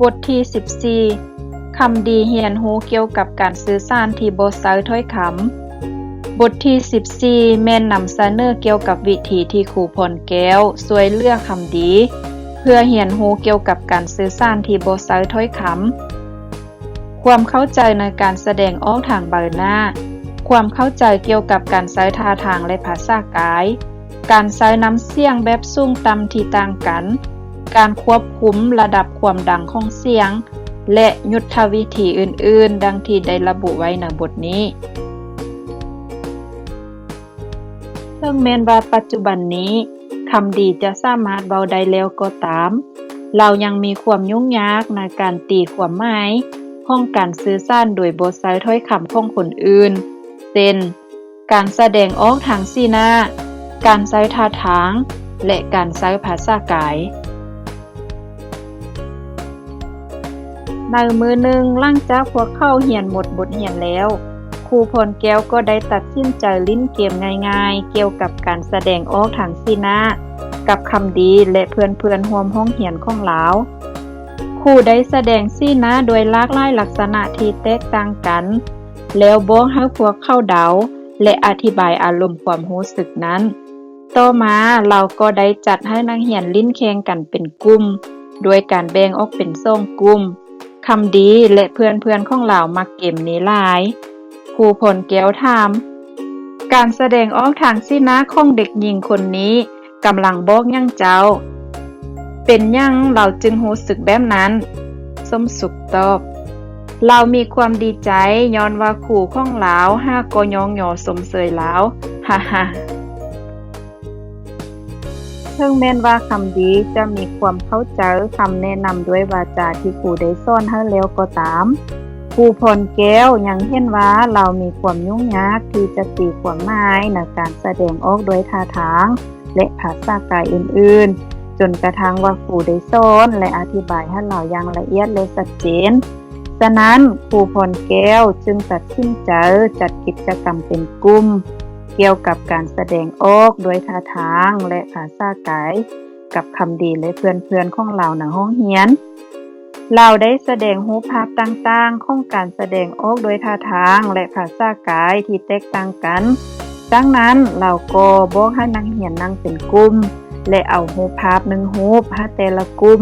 ບົດທີສິບສີ່ ຄຳດີຮຽນຮູ້ກ່ຽວກັບການສື່ສານທີ່ບໍ່ໃຊ້ຖ້ອຍຄຳ. ບົດທີສິບສີ່ ແມ່ນນຳສະເໜີກ່ຽວກັບວິທີທີ່ຄູພອນແກ້ວຊ່ວຍເຫຼືອຄຳດີ ເພື່ອຮຽນຮູ້ກ່ຽວກັບການສື່ສານທີ່ບໍ່ໃຊ້ຖ້ອຍຄຳ. ຄວາມເຂົ້າໃຈໃນການສະແດງອອກທາງໃບໜ້າ, ຄວາມເຂົ້າໃຈກ່ຽວກັບການໃຊ້ທ່າທາງ ແລະ ພາສາກາຍ, ການໃຊ້ນ້ຳສຽງແບບສູງຕ່ຳທີ່ຕ່າງກັນ, ການຄວບຄຸມລະດັບຄວາມດັງຂອງສຽງ ແລະ ຍຸດທະວິທີອື່ນໆ ດັ່ງທີ່ໄດ້ລະບຸໄວ້ໃນບົດນີ້. ເຖິງແມ່ນວ່າປັດຈຸບັນນີ້ ຄຳດີຈະສາມາດເວົ້າໄດ້ແລ້ວກໍຕາມ, ລາວຍັງມີຄວາມຫຍຸ້ງຍາກໃນການຕີຄວາມໝາຍຂອງການສື່ສານໂດຍບໍ່ໃຊ້ຖ້ອຍຄຳຂອງຄົນອື່ນ, ເຊັ່ນ ການສະແດງອອກທາງສີໜ້າ, ການໃຊ້ທ່າທາງ ແລະ ການໃຊ້ພາສາກາຍ. ໃນມື້ໜຶ່ງ, ຫຼັງຈາກພວກເຂົາຮຽນໝົດບົດຮຽນແລ້ວ, ຄູພອນແກ້ວກໍໄດ້ຕັດສິນໃຈຫຼິ້ນເກມງ່າຍໆ ກ່ຽວກັບການສະແດງອອກທາງສີໜ້າກັບຄຳດີ ແລະ ເພື່ອນໆຮ່ວມຫ້ອງຮຽນຂອງລາວ. ຄູໄດ້ສະແດງສີໜ້າດ້ວຍຫຼາກຫຼາຍລັກສະນະທີ່ແຕກຕ່າງກັນ, ແລ້ວບອກໃຫ້ພວກເຂົາເດົາ ແລະ ອະທິບາຍອາລົມຄວາມຮູ້ສຶກນັ້ນ. ຕໍ່ມາລາວກໍໄດ້ຈັດໃຫ້ນັກຮຽນຫຼິ້ນແຂ່ງກັນເປັນກຸ່ມ, ດ້ວຍການແບ່ງອອກເປັນສອງກຸ່ມ. ຄຳດີ ແລະ ເພື່ອນໆຂອງລາວມັກເກມນີ້ຫຼາຍ. ຄູພອນແກ້ວຖາມ, ການສະແດງອອກທາງສີໜ້າຂອງເດັກຍິງຄົນນີ້ ກຳລັງບອກຫຍັງເຈົ້າ? ເປັນຫຍັງລາວຈຶ່ງຮູ້ສຶກແບບນັ້ນ? ສົມສຸກຕອບ, ລາວມີຄວາມດີໃຈຍ້ອນວ່າຄູຂອງລາວຫາກໍຍ້ອງຍໍຊົມເຊີຍລາວ. ຮະຮະ. ເຖິງແມ່ນວ່າຄຳດີຈະມີຄວາມເຂົ້າໃຈຄຳແນະນຳດ້ວຍວາຈາທີ່ຄູໄດ້ສອນໃຫ້ແລ້ວກໍຕາມ, ຄູພອນແກ້ວຍັງເຫັນວ່າລາວມີຄວາມຫຍຸ້ງຍາກທີ່ຈະຕີຄວາມໝາຍໃນການສະແດງອອກດ້ວຍທ່າທາງ ແລະ ພາສາກາຍອື່ນໆ, ຈົນກະທັ້ງວ່າຄູໄດ້ສອນ ແລະ ອະທິບາຍໃຫ້ລາວຢ່າງລະອຽດ ແລະ ຊັດເຈນ. ສະນັ້ນ, ຄູພອນແກ້ວຈຶ່ງຕັດສິນໃຈຈັດກິດຈະກຳເປັນກຸ່ມ ກ່ຽວກັບການສະແດງອອກດ້ວຍທ່າທາງ ແລະ ພາສາກາຍ ກັບຄຳດີ ແລະ ເພື່ອນໆຂອງລາວໃນຫ້ອງຮຽນ. ລາວໄດ້ສະແດງຮູບພາບຕ່າງໆຂອງການສະແດງອອກດ້ວຍທ່າທາງ ແລະ ພາສາກາຍທີ່ແຕກຕ່າງກັນ. ຈາກນັ້ນ, ລາວກໍບອກໃຫ້ນັກຮຽນນັ່ງເປັນກຸ່ມ ແລະ ເອົາຮູບພາບໜຶ່ງຮູບໃຫ້ແຕ່ລະກຸ່ມ.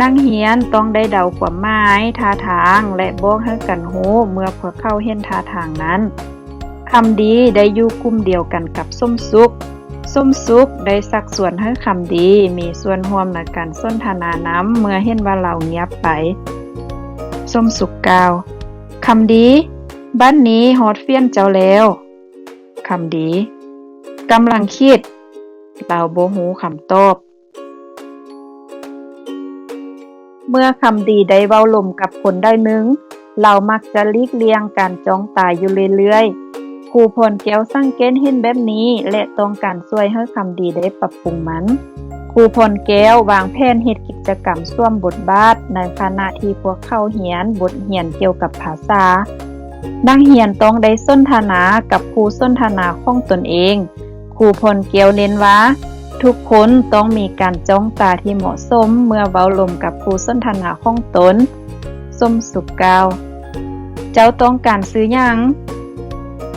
ນັກຮຽນຕ້ອງໄດ້ເດົາຄວາມໝາຍ, ທ່າທາງ ແລະ ບອກໃຫ້ກັນຮູ້ເມື່ອພວກເຂົາເຫັນທ່າທາງນັ້ນ. ຄຳດີໄດ້ຢູ່ກຸ່ມດຽວກັນກັບສົມສຸກ. ສົມສຸກໄດ້ຊັກຊວນໃຫ້ຄຳດີມີສ່ວນຮ່ວມໃນການສົນທະນານຳ ເມື່ອເຫັນວ່າລາວງຽບໄປ. ສົມສຸກກ່າວ, ຄຳດີ, ບັດນີ້ຮອດຟຽນເຈົ້າແລ້ວ. ຄຳດີ, ກຳລັງຄິດ. ລາວບໍ່ຮູ້ຄຳຕອບ. ເມື່ອຄຳດີໄດ້ເວົ້າລົມກັບຄົນໃດໜຶ່ງ, ລາວມັກຈະຫຼີກລ່ຽງການຈ້ອງຕາຢູ່ເລື້ອຍໆ. ຄູພອນແກ້ວສັງເກດເຫັນແບບນີ້ ແລະ ຕ້ອງການຊ່ວຍໃຫ້ຄຳດີໄດ້ປັບປຸງມັນ. ຄູພອນແກ້ວວາງແຜນເຮັດກິດຈະກຳສວມບົດບາດໃນຂະນະທີ່ພວກເຂົາຮຽນບົດຮຽນກ່ຽວກັບພາສາ. ນັກຮຽນຕ້ອງໄດ້ສົນທະນາກັບຄູ່ສົນທະນາຂອງຕົນເອງ. ຄູພອນແກ້ວເນັ້ນວ່າ ທຸກຄົນຕ້ອງມີການຈ້ອງຕາທີ່ເໝາະສົມເມື່ອເວົ້າລົມກັບຄູ່ສົນທະນາຂອງຕົນ. ສົມສຸກກ່າວ, ເຈົ້າຕ້ອງການຊື່ຫຍັງ?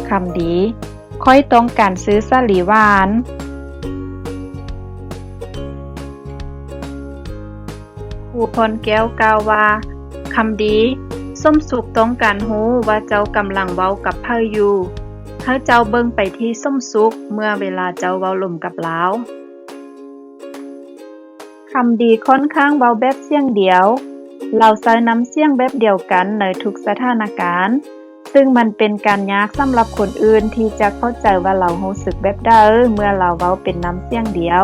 ຄຳດີ, ຂ້ອຍຕ້ອງການຊື່ສາລີຫວານ. ຄູພອນແກ້ວກ່າວວ່າ, ຄຳດີ, ສົມສຸກຕ້ອງການຮູ້ວ່າເຈົ້າກຳລັງເວົ້າກັບໃຜຢູ່. ໃຫ້ເຈົ້າເບິ່ງໄປທີ່ສົມສຸກເມື່ອເວລາເຈົ້າເວົ້າລົມກັບລາວ. ຄຳດີຂ້ອນຂ້າງເວົ້າແບບສຽງດຽວ. ລາວໃຊ້ນ້ຳສຽງແບບດຽວກັນໃນທຸກສະຖານະການ. ຊຶ່ງມັນເປັນການຍາກສຳລັບຄົນອື່ນທີ່ຈະເຂົ້າໃຈວ່າລາວຮູ້ສຶກແບບໃດເມື່ອລາວເວົ້າເປັນນ້ຳສຽງດຽວ.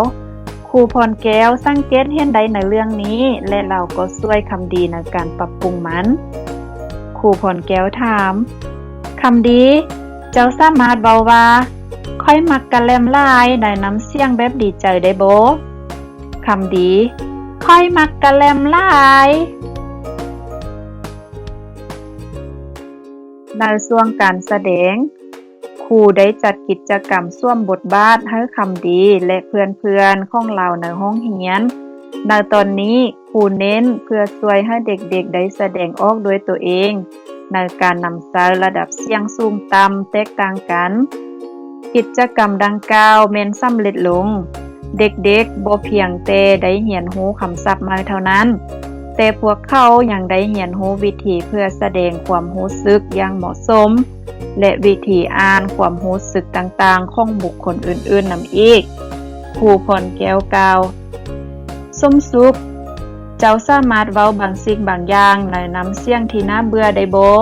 ຄູພອນແກ້ວສັງເກດເຫັນໄດ້ໃນເລື່ອງນີ້ ແລະ ລາວກໍຊ່ວຍຄຳດີໃນການປັບປຸງມັນ. ຄູພອນແກ້ວຖາມ, ຄຳດີ, ເຈົ້າສາມາດເວົ້າວ່າ ຂ້ອຍມັກກະແລັມຫຼາຍ ໃນນ້ຳສຽງແບບດີໃຈໄດ້ບໍ່? ຄຳດີ, ຂ້ອຍມັກກະແລັມຫຼາຍ. ໃນຊ່ວງການສະແດງ, ຄູໄດ້ຈັດກິດຈະກຳສວມບົດບາດໃຫ້ຄຳດີ ແລະ ເພື່ອນໆຂອງລາວໃນຫ້ອງຮຽນ. ໃນຕອນນີ້, ຄູເນັ້ນເພື່ອຊ່ວຍໃຫ້ເດັກໆໄດ້ສະແດງອອກດ້ວຍຕົວເອງ ໃນການນຳໃຊ້ລະດັບສຽງສູງຕ່ຳແຕກຕ່າງກັນ. ກິດຈະກຳດັ່ງກ່າວແມ່ນສຳເລັດລົງ. ເດັກໆບໍ່ພຽງແຕ່ໄດ້ຮຽນຮູ້ຄຳສັບໃໝ່ເທົ່ານັ້ນ, ແຕ່ພວກເຂົາຍັງໄດ້ຮຽນຮູ້ວິທີເພື່ອສະແດງຄວາມຮູ້ສຶກຢ່າງເໝາະສົມ ແລະ ວິທີອ່ານຄວາມຮູ້ສຶກຕ່າງໆຂອງບຸກຄົນອື່ນໆນຳອີກ. ຄູພອນແກ້ວກ່າວ. ສົມສຸກ, ເຈົ້າສາມາດເວົ້າບາງສິ່ງບາງຢ່າງໃນນ້ຳສຽງທີ່ໜ້າເບື່ອໄດ້ບໍ່?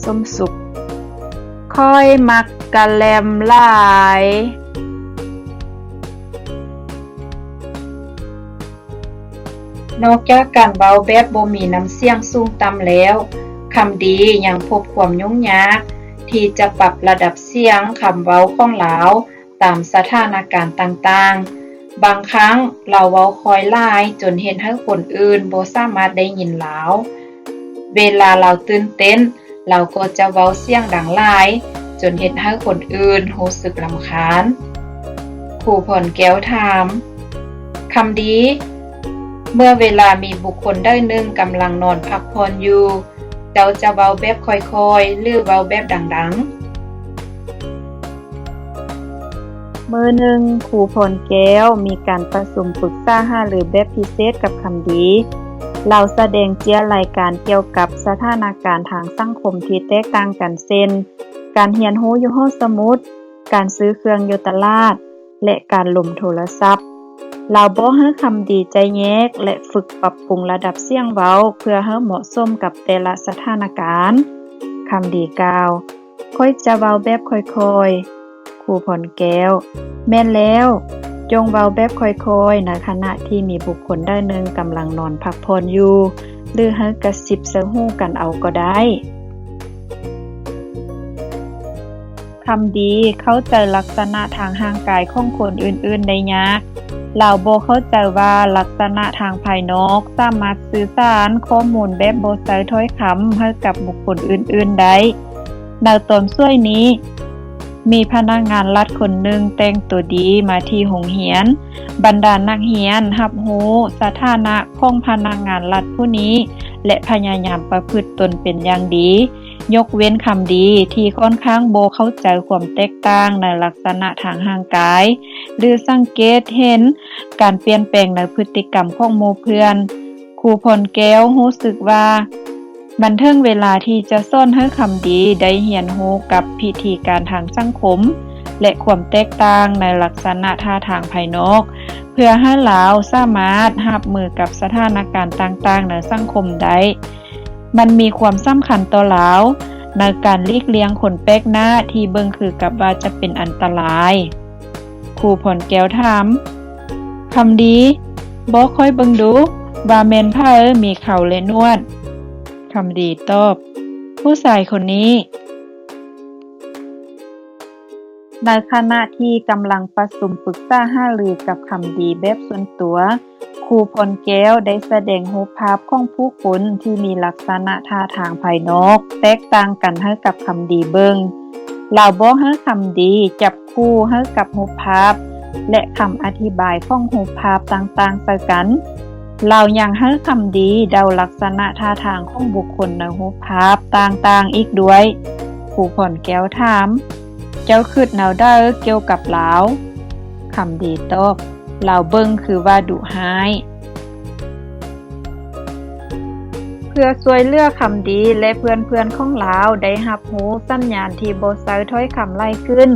ສົມສຸກ. ຂ້ອຍມັກກະແລັມຫຼາຍ. ນອກຈາກການເວົ້າແບບບໍ່ມີນ້ຳສຽງສູງຕ່ຳແລ້ວ, ຄຳດີຍັງພົບຄວາມຫຍຸ້ງຍາກທີ່ຈະປັບລະດັບສຽງຄຳເວົ້າຂອງລາວ ຕາມສະຖານະການຕ່າງໆ. ບາງຄັ້ງລາວເວົ້າຄ່ອຍຫຼາຍຈົນເຮັດໃຫ້ຄົນອື່ນບໍ່ສາມາດໄດ້ຍິນລາວ. ເວລາລາວຕື່ນເຕັ້ນ, ລາວກໍຈະເວົ້າສຽງດັງຫຼາຍຈົນເຮັດໃຫ້ຄົນອື່ນຮູ້ສຶກລຳຄານ. ຄູພອນແກ້ວຖາມ. ຄຳດີ, ເມື່ອເວລາມີບຸກຄົນໃດໜຶ່ງກຳລັງນອນພັກຜ່ອນຢູ່, ເຈົ້າຈະເວົ້າແບບຄ່ອຍໆ ຫຼື ເວົ້າແບບດັງໆ? ມື້ໜຶ່ງ, ຄູພອນແກ້ວມີການປະຊຸມປຶກສາຫາລືແບບພິເສດກັບຄຳດີ. ລາວສະແດງເຈ້ຍລາຍການກ່ຽວກັບສະຖານະການທາງສັງຄົມທີ່ແຕກຕ່າງກັນ ເຊັ່ນ ການຮຽນຮູ້ຢູ່ຫໍສະໝຸດ, ການຊື້ເຄື່ອງຢູ່ຕະຫຼາດ ແລະ ການລົມໂທລະສັບ. ລາວບອກໃຫ້ຄຳດີໄຈ້ແຍກ ແລະ ຝຶກປັບປຸງລະດັບສຽງເວົ້າເພື່ອໃຫ້ເໝາະສົມກັບແຕ່ລະສະຖານະການ. ຄຳດີກ່າວ. ຂ້ອຍຈະເວົ້າແບບຄ່ອຍໆ. ຄູພອນແກ້ວ. ແມ່ນແລ້ວ, ຈົ່ງເວົ້າແບບຄ່ອຍໆ ໃນຂະນະທີ່ມີບຸກຄົນໃດໜຶ່ງກຳລັງນອນພັກຜ່ອນຢູ່ ຫຼື ໃຫ້ກະຊິບໃສ່ຫູກັນເອົາກໍໄດ້. ຄຳດີເຂົ້າໃຈລັກສະນະທາງຮ່າງກາຍຂອງຄົນອື່ນໆໄດ້ຍາກ. ລາວບໍ່ເຂົ້າໃຈວ່າລັກສະນະທາງພາຍນອກສາມາດສື່ສານຂໍ້ມູນແບບບໍ່ໃຊ້ຖ້ອຍຄຳໃຫ້ກັບບຸກຄົນອື່ນໆໄດ້. ໃນຕອນສວຍນີ້, ມີພະນັກງານລັດຄົນໜຶ່ງແຕ່ງຕົວດີມາທີ່ໂຮງຮຽນ. ບັນດານັກຮຽນຮັບຮູ້ສະຖານະຂອງພະນັກງານລັດຜູ້ນີ້ ແລະ ພະຍາຍາມປະພຶດຕົນເປັນຢ່າງດີ, ຍົກເວັ້ນຄຳດີທີ່ຂ້ອນຂ້າງບໍ່ເຂົ້າໃຈຄວາມແຕກຕ່າງໃນລັກສະນະທາງຮ່າງກາຍ ຫຼື ສັງເກດເຫັນການປ່ຽນແປງໃນພຶດຕິກຳຂອງໝູ່ເພື່ອນ. ຄູພອນແກ້ວຮູ້ສຶກວ່າ ມັນເຖິງເວລາທີ່ຈະສອນໃຫ້ຄຳດີໄດ້ຮຽນຮູ້ກັບພິທີການທາງສັງຄົມ ແລະ ຄວາມແຕກຕ່າງໃນລັກສະນະທ່າທາງພາຍນອກ ເພື່ອໃຫ້ລາວສາມາດຮັບມືກັບສະຖານະການຕ່າງໆໃນສັງຄົມໄດ້. ມັນມີຄວາມສຳຄັນຕໍ່ລາວໃນການຫຼີກລ່ຽງຄົນແປກໜ້າທີ່ເບິ່ງຄືກັບວ່າຈະເປັນອັນຕະລາຍ. ຄູພອນແກ້ວຖາມ. ຄຳດີ, ບອກຂ້ອຍເບິ່ງດູວ່າແມ່ນໃຜມີເຂົາ ແລະ ໜວດ? ຄຳດີຕອບ. ຜູ້ຊາຍຄົນນີ້. ໃນຂະນະທີ່ກຳລັງປະຊຸມປຶກສາຫາລືກັບຄຳດີແບບສ່ວນຕົວ, ຄູພອນແກ້ວໄດ້ສະແດງຮູບພາບຂອງຜູ້ຄົນທີ່ມີລັກສະນະທ່າທາງພາຍນອກແຕກຕ່າງກັນໃຫ້ກັບຄຳດີເບິ່ງ. ລາວບອກໃຫ້ຄຳດີຈັບຄູ່ໃຫ້ກັບຮູບພາບ ແລະ ຄຳອະທິບາຍຂອງຮູບພາບຕ່າງໆໃສ່ກັນ. ລາວຍັງໃຫ້ຄຳດີເດົາລັກສະນະທ່າທາງຂອງບຸກຄົນໃນຮູບພາບຕ່າງໆອີກດ້ວຍ. ຄູພອນແກ້ວຖາມ. ເຈົ້າຄິດແນວໃດກ່ຽວກັບລາວ? ຄຳດີຕອບ. ລາວເບິ່ງຄືວ່າດຸຮ້າຍ. ເພື່ອຊ່ວຍເຫຼືອຄຳດີ ແລະ ເພື່ອນໆຂອງລາວໄດ້ຮັບຮູ້ສັນຍານທີ່ບໍ່ໃຊ້ຖ້ອຍຄຳຫຼາຍຂຶ້ນ,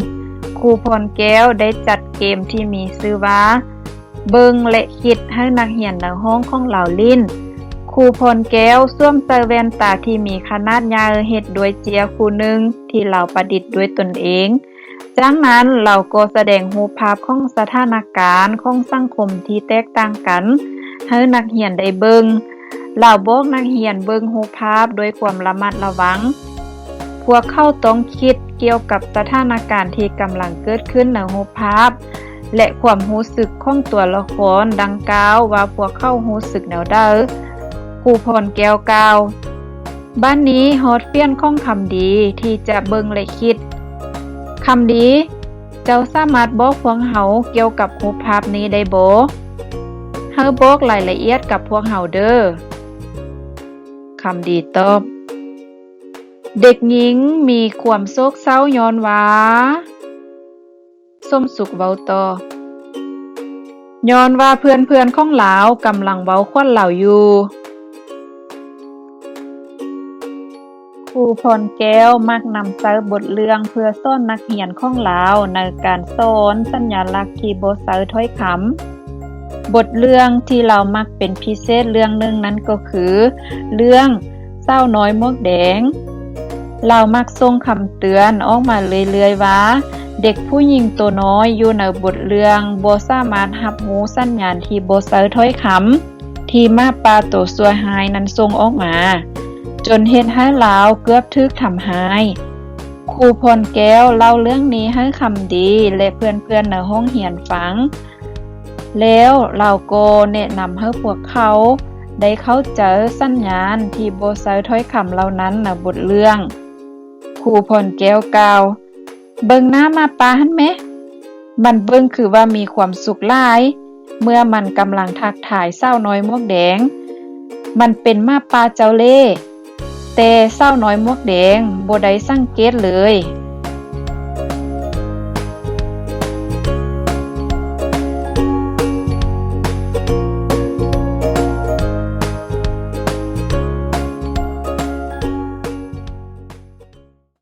ຄູພອນແກ້ວໄດ້ຈັດເກມທີ່ມີຊື່ວ່າ ເບິ່ງ ແລະ ຄິດ ໃຫ້ນັກຮຽນໃນຫ້ອງຂອງລາວຫຼິ້ນ. ຄູພອນແກ້ວສວມໃສ່ແວ່ນຕາທີ່ມີຂະໜາດໃຫຍ່ເຮັດດ້ວຍເຈ້ຍຄູ່ໜຶ່ງທີ່ລາວປະດິດດ້ວຍຕົນເອງ. ຈາກນັ້ນລາວກໍສະແດງຮູບພາບຂອງສະຖານະການຂອງສັງຄົມທີ່ແຕກຕ່າງກັນໃຫ້ນັກຮຽນໄດ້ເບິ່ງ. ລາວບອກນັກຮຽນເບິ່ງຮູບພາບດ້ວຍຄວາມລະມັດລະວັງ. ພວກເຂົາຕ້ອງຄິດກ່ຽວກັບສະຖານະການທີ່ກຳລັງເກີດຂຶ້ນໃນຮູບພາບ ແລະ ຄວາມຮູ້ສຶກຂອງຕົວລະຄອນດັ່ງກ່າວວ່າພວກເຂົາຮູ້ສຶກແນວໃດ. ຄູພອນແກ້ວກ່າວ. ບາດນີ້ຮອດສ່ວນຂອງຄຳດີທີ່ຈະເບິ່ງ ແລະ ຄິດ. ຄຳດີ, ເຈົ້າສາມາດບອກພວກເຮົາກ່ຽວກັບຮູບພາບນີ້ໄດ້ບໍ່? ຄ າບອກລາຍລະອຽດກັບພວກເຮົາເດີ້. ຄຳດີຕອບ. ເດັກຍິງມີຄວາມໂສກເສົ້າຍ້ອນວ່າ ສົມສຸກເວົ້າຕໍ່. ຍ້ອນວ່າເພື່ອນໆຂອງລາວກຳລັງເວົ້າຂວັນລາວຢູ່. ຄູພອນແກ້ວມັກນຳໃຊ້ບົດເລື່ອງເພື່ອສອນນັກຮຽນຂອງລາວໃນການສອນສັນຍາລັກທີ່ບໍ່ໃຊ້ຖ້ອຍຄຳ. ບົດເລື່ອງທີ່ລາວມັກເປັນພິເສດເລື່ອງໜຶ່ງນັ້ນກໍຄືເລື່ອງ ສາວນ້ອຍໝວກແດງ. ລາວມັກສົ່ງຄຳເຕືອນອອກມາເລື້ອຍໆວ່າ ເດັກຜູ້ຍິງໂຕນ້ອຍຢູ່ໃນບົດເລື່ອງບໍ່ສາມາດຮັບຮູ້ສັນຍານທີ່ບໍ່ໃຊ້ຖ້ອຍຄຳ ທີ່ໝາປ່າໂຕຊົ່ວຮ້າຍນັ້ນສົ່ງອອກມາ, ຈົນເຮັດໃຫ້ລາວເກືອບຖືກທຳຮ້າຍ. ຄູພອນແກ້ວເລົ່າເລື່ອງນີ້ໃຫ້ຄຳດີ ແລະ ເພື່ອນໆໃນຫ້ອງຮຽນຟັງ. ແລ້ວລາວກໍແນະນຳໃຫ້ພວກເຂົາໄດ້ເຂົ້າໃຈສັນຍານທີ່ບໍ່ໃຊ້ຖ້ອຍຄຳເຫຼົ່ານັ້ນໃນບົດເລື່ອງ. ຄູພອນແກ້ວກ່າວ, ເບິ່ງໜ້າໝາປ່າຫັ້ນແມ! ມັນເບິ່ງຄືວ່າມີຄວາມສຸກຫຼາຍ ເມື່ອມັນກຳລັງທັກທາຍສາວນ້ອຍໝວກແດງ. ມັນເປັນໝາປ່າເຈົ້າເລ່, ແຕ່ສາວນ້ອຍໝວກແດງບໍ່ໄດ້ສັງເກດເລີຍ.